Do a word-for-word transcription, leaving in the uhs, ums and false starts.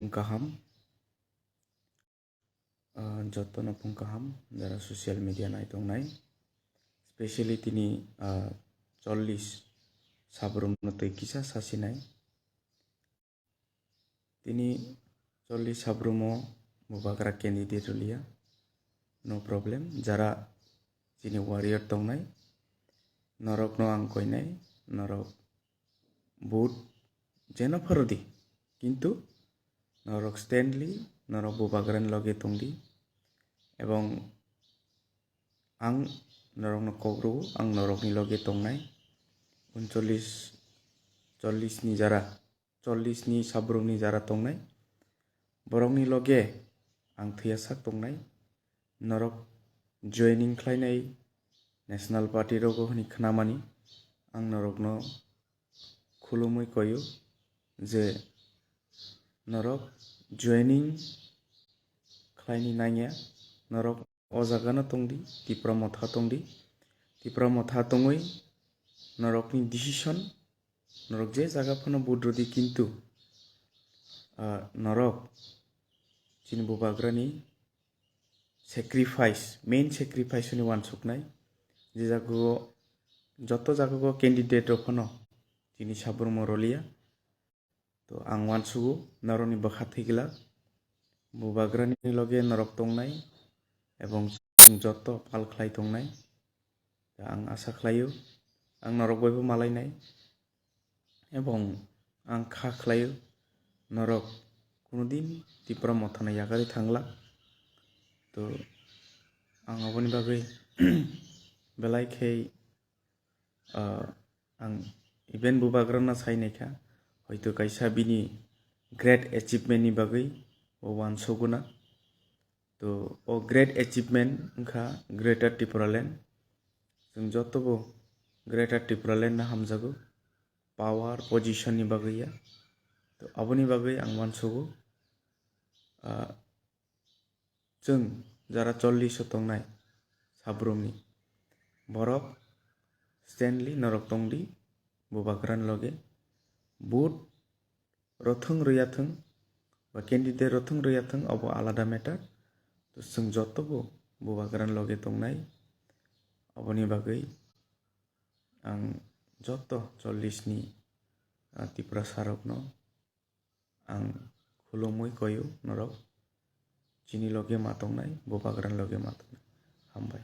kaham, ah, jotono phung kaham, jara social media nai tongnai, specially tini, ah, chollish sabrum no twi kisa sasinai. Tini chollish sabrumo bubagra candidate rwliya, no problem. Jara chini warrior tongnai, norokno ang koinai, norok vote jeno pharo di, kintu norok stand li, norok bubagrani loge tongdi, ebong ang norokno kok rwo, ang norokni loge tongnai. Uncholish, chollish ni jara, chollish ni sabrumni jara tongnai, borokni loge ang thwiya sak tongnai. Norok joining khlainai National Party rogo hwnwi khnamani, ang norokno khulumwi koyo je norok joining khlaini nangya, norok o jagano tongdi, Tipra Motha tongdi. Tipra Motha tongwi norokni decision, norok je jaga phano vote rwdi, kintu, ah, norok chini bubagrani sacrifice, main sacrifice hwnwi uansuknai. Je jaga o, joto jaga o candidate rok phano chini sabrumo rwliya. To ang uansugo norokni bwkha thwi glak, bubagrani loge norok tongnai, ebong chwng joto pal khlai tongnai. To ang asa khlaio, ang norok bai bo malainai, ebong ang kha khlaio, norok kuno din Tipra Mothano yakarwi thangla. To ang aboni bagwi belai khe, ah, ang even bubagrano sainaikha, hoito kaisa bini great achievement ni bagwi bo uansukguna. To o great achievement wngkha Greater Tipraland. Chwng joto bo Greater Tipraland no hamjago, power position ni bagwi ya. To aboni bagwi ang uansugo, ah, chwng jara chollish o tongnai sabrumni borok stand li norok tongdi, bubagrani loge vote rwthwng rwyathwng ba candidate rwthwng rwyathwng, obo alada matter. To chwng joto bo bubagrani loge tongnai, oboni bagwi ang joto chollish ni, ah, Tiprasa rokno ang khulumwi koyo norok chini loge ma tongnai, bubagrani loge ma tongnai. Hambai.